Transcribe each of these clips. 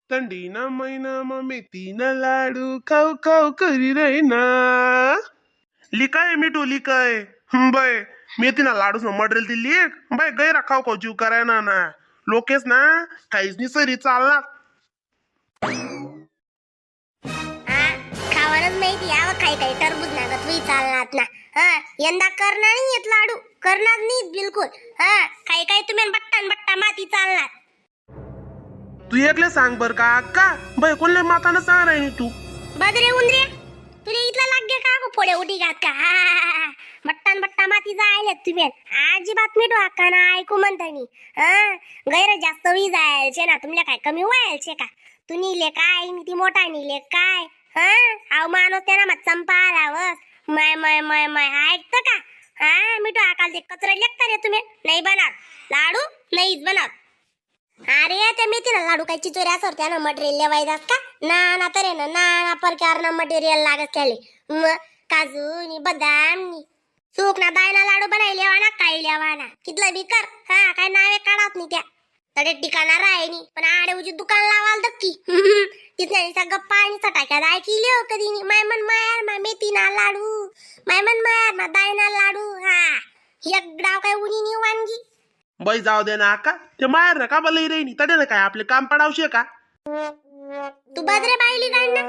थंडीना महिनामा मेथीना लाडू खाऊ खाऊ करी रहिना. लिकाय मिठू लिकाय बाय, मेथीना लाडूस मटेरियल ती लिख बाय. गैरा खाऊ खाऊ जीव कराय ना. ना लोकेस ना काहीच नाही सरी चालणार. हा, खावानच माहिती यावं. काही काही टरबूज ना तुही चालणार ना. हा, यंदा करणार नाही येत लाडू, करणार नाही बिलकुल. हा, काही काही तुम्ही बट्टा न बट्टा माती चालणार. तू एकले सांग बर का अक्का बाय, कोणले मातानं सांग राही तू? बदरे उंदरे, तुला इथला लाग का गो फोडे उडी घात का? हा, हा, हा, हा. बट्टा न बट्टा माती जायला तुम्ही अजिबात मिठो अक्का ना ऐकू म्हणतानी. हा, गैर जास्त होई जायचे ना, तुमल्या काय कमी व्हायचे का? तू निले काय आणि ती मोठा निले काय? हा, अहो माणूस त्यांना मग चंपा आलावस. माय माय माय माय, ऐकतं का? हा, मिठो आकाल ते कचरा लेखता रे तुम्ही. नाही बनवत लाडू, नाहीच बनवत. अरे त्या मेथीला लाडू काय चिचोऱ्या असं त्यानं मटेरियल लेवायचं का? ना ना तर ना ना ना प्रकार मटेरियल लागत त्याले. मग काजू नी बदाम नी सुक ना दायना लाडू बनाय लेवाना, काही लेवाना, कितला बी कर. हा, काय नावे काढात नाही त्या तडे ठिकाणा राय नी, पण आडे उजी दुकान लावाल दक्की. तिथल्या निसा गप्पा आणि चटाक्या दाय केली हो कधी नी. माय मन मायार मा मेथी ना लाडू, माय मन मायार मा दायना लाडू. हा, एक डाव काय उनी नी वानगी. बाई जाऊ दे ना अक्का, ते माहेर ना का बलई राही तडे ना काय आपले काम पडावशे का? तू बाजरे बाईली गाड ना.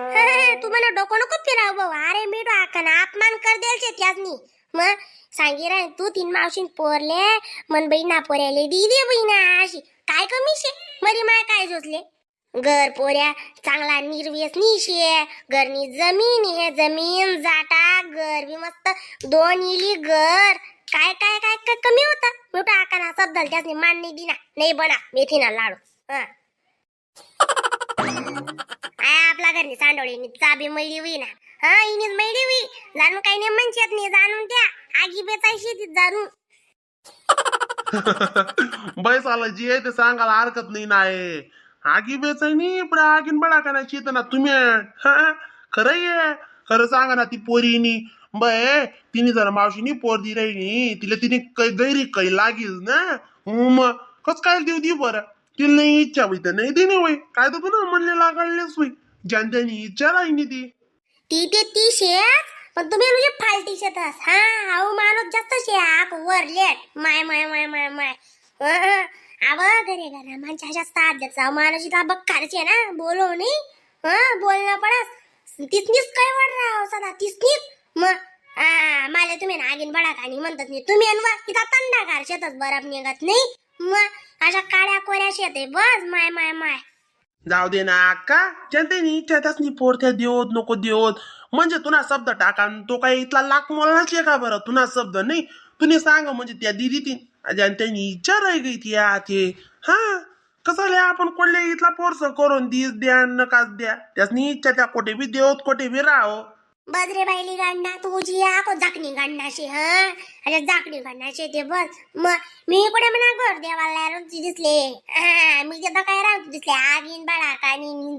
तू म्हणा डोकं नको फिराव भाऊ. अरे मी ना अपमान कर द्यायचे त्यासनी. मग सांगी राय तू तीन मावशीन पोरले मन बाई ना पोऱ्याले दी दे बाई ना, अशी काय कमी शे मरी माय काय जोसले? घर पोऱ्या चांगला निर्व्यसनी शे, घरनी जमीन हे जमीन जाटा घर बी मस्त दोन इली घर, काय काय काय काय कमी होता? मोठा आकाना शब्द त्यासनी मान्य दिना नाही बना मेथीना लाडू. हा, I आपला घरनी सांडोळी चाबी मैली हुई ना. हा, इनीच मैली हुई जाणून. काही नाही म्हणतात नाही जाणून, त्या आगी बेचायशी ती जाणून. बाई साला जी आहे ते सांगायला हरकत नाही ना. आगी बेचायनी पण आगीन बडा का नाही शेत ना तुम्ही. हा, खरं आहे, खरं सांगा ना. ती पोरीनी बय तिने जरा मावशीनी पोर दी राहिनी तिला, तिने कै गैरी कै लागील ना. मग कस काय देऊ दी बरं? तिला नाही इच्छा होई तर नाही दिली होई. काय तर तुला म्हणले लागलेच होई, ज्यान त्यांनी इच्छा राहिनी ती. ती ते ती शेत, पण तुम्ही म्हणजे फालटी शेतस. हा, how माणूस जास्त शे आक वर लेट माय माय माय माय माय. आव घरे घरा माणसा जास्त आद्याचा माणूस इथला बक्कारचे ना बोलो नाही. हा, बोलणं पडस तिसनीच काय वर राव सदा तिसनीच. मग हा, मला तुम्ही ना आगीन बडा खाणी म्हणतात नाही तुम्ही अनवा तिथं थंडागार शेतच बरफ निघत नाही. मग अशा काळ्या कोऱ्या शेत आहे बस माय माय माय. जाऊ दे ना अक्का, जनतेनी इच्छा त्यासनी पोर त्या देवत नको देवत म्हणजे तुना शब्द टाका न तो काही इथला लाख मोलाचे का बरं? तुना शब्द नाही तुम्ही सांग म्हणजे त्या दिदी ती जनतेनी इच्छा राही गई ती ते. हा, कसं लय आपण कोणले इथला पोरस करून दिस द्या नकाच द्या, त्यासनी इच्छा त्या कोठे बी देवत कोठे बी राहो. बदरे बाईली गांडा तुझी आको जाकणी गांडाशी. हा, अरे जाकणी गांडाशी ते बस. मग मी कुठे म्हणा घर देवाला रोजची दिसले. हा, मी तिथं काय राहतो दिसले आगीन बाळा कानी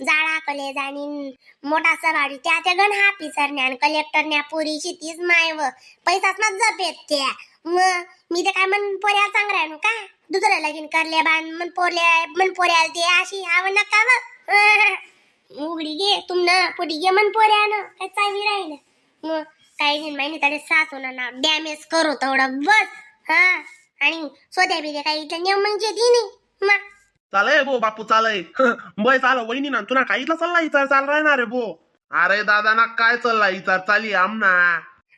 जाळा कले जाणीन मोठा सभाडी त्या त्या गण हा पिसरण्या आणि कलेक्टरण्या पुरीशी तीच माय व पैसाच ना जपेत त्या. मग मी ते काय मन पोऱ्या चांग राहणू का दुसरं लगीन करले बाण मन पोरल्या मन पोऱ्याला ते अशी आव नका व. उघडी घे तुमनं पुढी घे मन पोऱ्यानं काय चावी राहील. मग काही नाही माहिती त्याला सासू ना डॅमेज करू तेवढं बस. हा, आणि सोद्या बिद्या काही इथं नियम म्हणजे ती नाही मग. चालय भो बापू चालय. बय चाल वहिनी ना तुला काही इथला सल्ला विचार चाल राहणार रे भो. अरे दादा ना काय चालला विचार चाली आमना?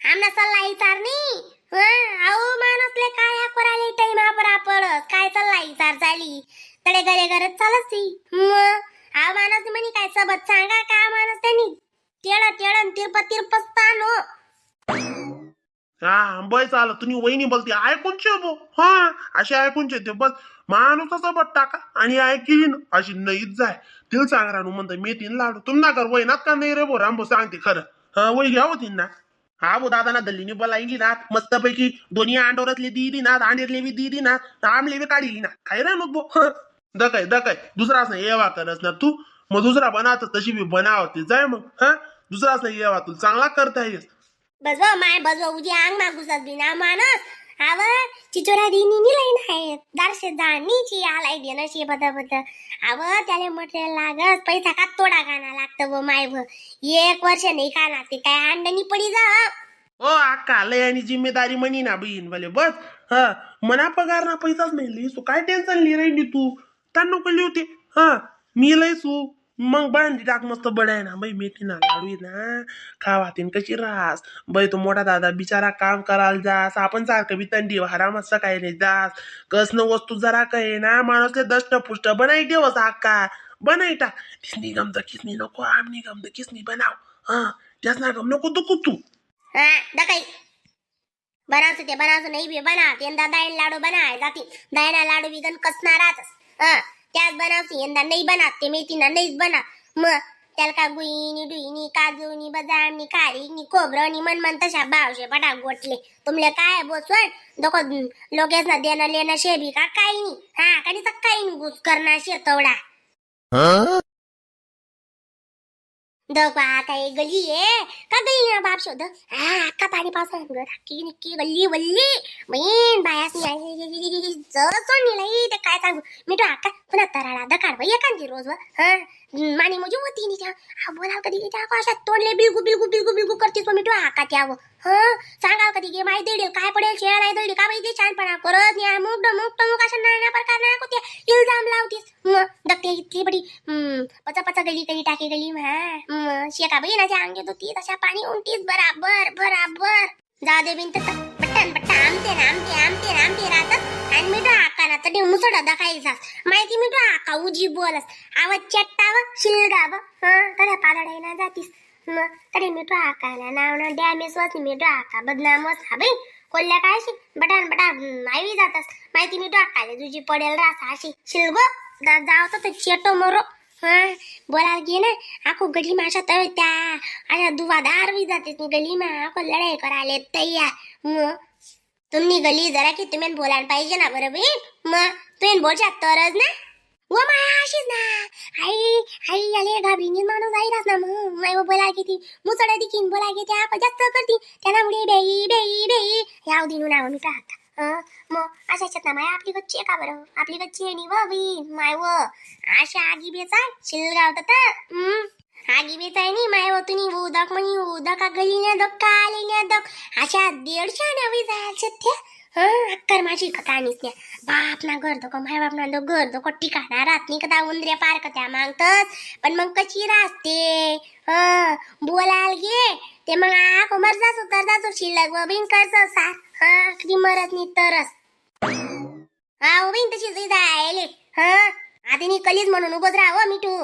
आमना सल्ला विचार नाही. अहो माणूसले काय ह्या कोराले टाईम आपण पडत काय सल्ला विचार चाली तडे घरे घरच चालत ती. मग हा माणूस म्हणे काय सबत सांगा का माणूस त्यांनी टेळ टेळ तिरप तिरपच तानो. हा बय चाल तुम्ही वहिनी बोलते ऐकूनचे भो. हा, अशी ऐकूनचे ते बस माणूस असं बट टाका आणि ऐकिली ना अशी नाहीच जाय. तिला सांग रानू म्हणतं मी तीन लाडू तुम ना कर वहिनात का नाही रे भो रामभो सांगते खरं. हा, वही घ्या होती ना. हा भो दादा ना दल्लीने बोलायली ना मस्तपैकी दोन्ही अंडोरातली दिली ना, अंडीरली बी दिली ना, आमली बी काढली ना. काय रानू भो. दकाय दकाय दुसराच नाही येवा करस ना तू. मग दुसरा बनावत तशी बी बनावते जाय मग. हा, दुसराच नाही येवा तुला चांगला करता येस. बसवा माय बसवा उजी अंग मा घुसत बी ना माणूस. आव चिचोरा दिनी नी लाईन आहे दारशे जाणीची आलाय देणं शे बद बद. आव त्याला मटेरियल लागत पैसा का तोडा खाना लागतं व माय व एक वर्ष नाही खाना ते काय अंडनी पडी जा. ओ अक्का लय आणि जिम्मेदारी म्हणी ना बहीण भले बस. हा मना पगार ना पैसाच नाही लिहिसू काय टेन्शन लिहि राहिली तू ताण नको लिहते. हा मी लयसू मग बांधली टाक मस्त बडाय ना बाई मेथी ना लाडू आहे ना खावातीन कशी रास बाई. तो मोठा दादा बिचारा काम करायला जास आपण सारखं बी थंडी वारा मस्त काही नाही जास कसन वस्तू जरा काही ना माणूसले दष्ट पुष्ट बनाई देवस अक्का बनाई टाक. तिसनी गमत किसनी नको आमनी गमत किसनी बनाव. हा त्याच ना गम नको दुखू तू. हा दकाई बनावचं ते बनावचं नाही बी बना यंदा दाईन लाडू बनाय जाती दायना लाडू बी गण कसणार राहतस. हा त्याच बनावची यंदा नाही बना ते मेथीना नाहीच बना. मग त्याला का गुईनी डुईनी काजूनी बदामनी खारीनी खोबरं मन मन तशा भावशे पटा गोटले तुमले काय बसवण डोको लोकेस ना देणं लेणं शे बी का काही नाही. हा कधी तर काही नाही घुस करणार शे तवडा. दवा आता एक गल्ली आहे का गल्ली ना बाप शोध. हा अक्का पाणी पावसा अक्की निक्की गल्ली वल्ली बहीण बायास जर ते काय सांगू मी तो अक्का पुन्हा तराळा दकार बाई एखादी रोज व. हा मानी मुजी होती नी त्या हा बोलाव कधी त्या अशा तोंडले बिलगू बिलगू बिलगू बिलगू करतीस मी तो आका त्याव. हा सांगाव कधी गे माई दळील काय पडेल शेळा नाही दळी का बाई ते छानपणा करत नाही मुक डमुक टमुक अशा नाना प्रकार ना त्या इल्जाम लावतीस. मग दगते इतली बडी पचा पचा गली गली टाकी गली मा शेका बाई ना अंगे धुती तशा पाणी उंटीस बराबर बराबर जा दे बिन तर बट्टन बट्टा आमते ना आमते आमते ना आमते राहतात. आणि मी आका ना तर मुसड दाखायचा माहिती मी आका उजी बोलस आवाज चट्टाव शिलगाव. हा तड्या पादाड ना जातीस मग तरी मी तो आका ना नाव ना डॅमेज वस मी तो आका बदनाम वस हा बाई कोल्ह्या काय अशी बटान बटा आवी जातस माहिती मी तो आकाले तुझी पडेल रास अशी शिलगो जावतो तर चेटो मोरो. हा बोलायला गे ना आखो गली अशा तळ त्या अशा दुवादार बी जाते गली मा आखो लढाई करायला तयार. मग तुम्ही गली जरा की तुम्ही बोलायला पाहिजे ना बरोबर मग तुम्ही बोलशात तरच ना व माया अशीच ना आई आई आले घाबरीनी माणूस आई ना मग माय बोला किती मुसळ दिकीन बोला की त्या आपण जास्त करती त्यांना मुळे बेई बेई बेई याव दिनू नाव मी टाक. मग अशा ह्याच्यात ना माया आपली कच्ची आहे का बरं आपली कच्ची आहे नी व बी my व अशा आगी बेचाय शिलगाव तर आगी बेचाय नी my व तुम्ही उदक म्हणी उदक गली न्या दक का आले न्या दक अशा दीडशे नवी जायचे ते. हा अक्कर माझी कथा न्या बाप ना घर धोको माय बाप ना घर धोको ठिकाणा राहत नाही कदा उंदऱ्या पार कत्या मागतस पण मग कशी राहते. हा बोलायला गे ते मग आको मर जासो तर जासो शिल्लक व बिन करसो सार. हा कधी मरत नाही तरच हा उभीन तशी जायले. हा आधी नी कलीच म्हणून उभंच राहावं मिठू.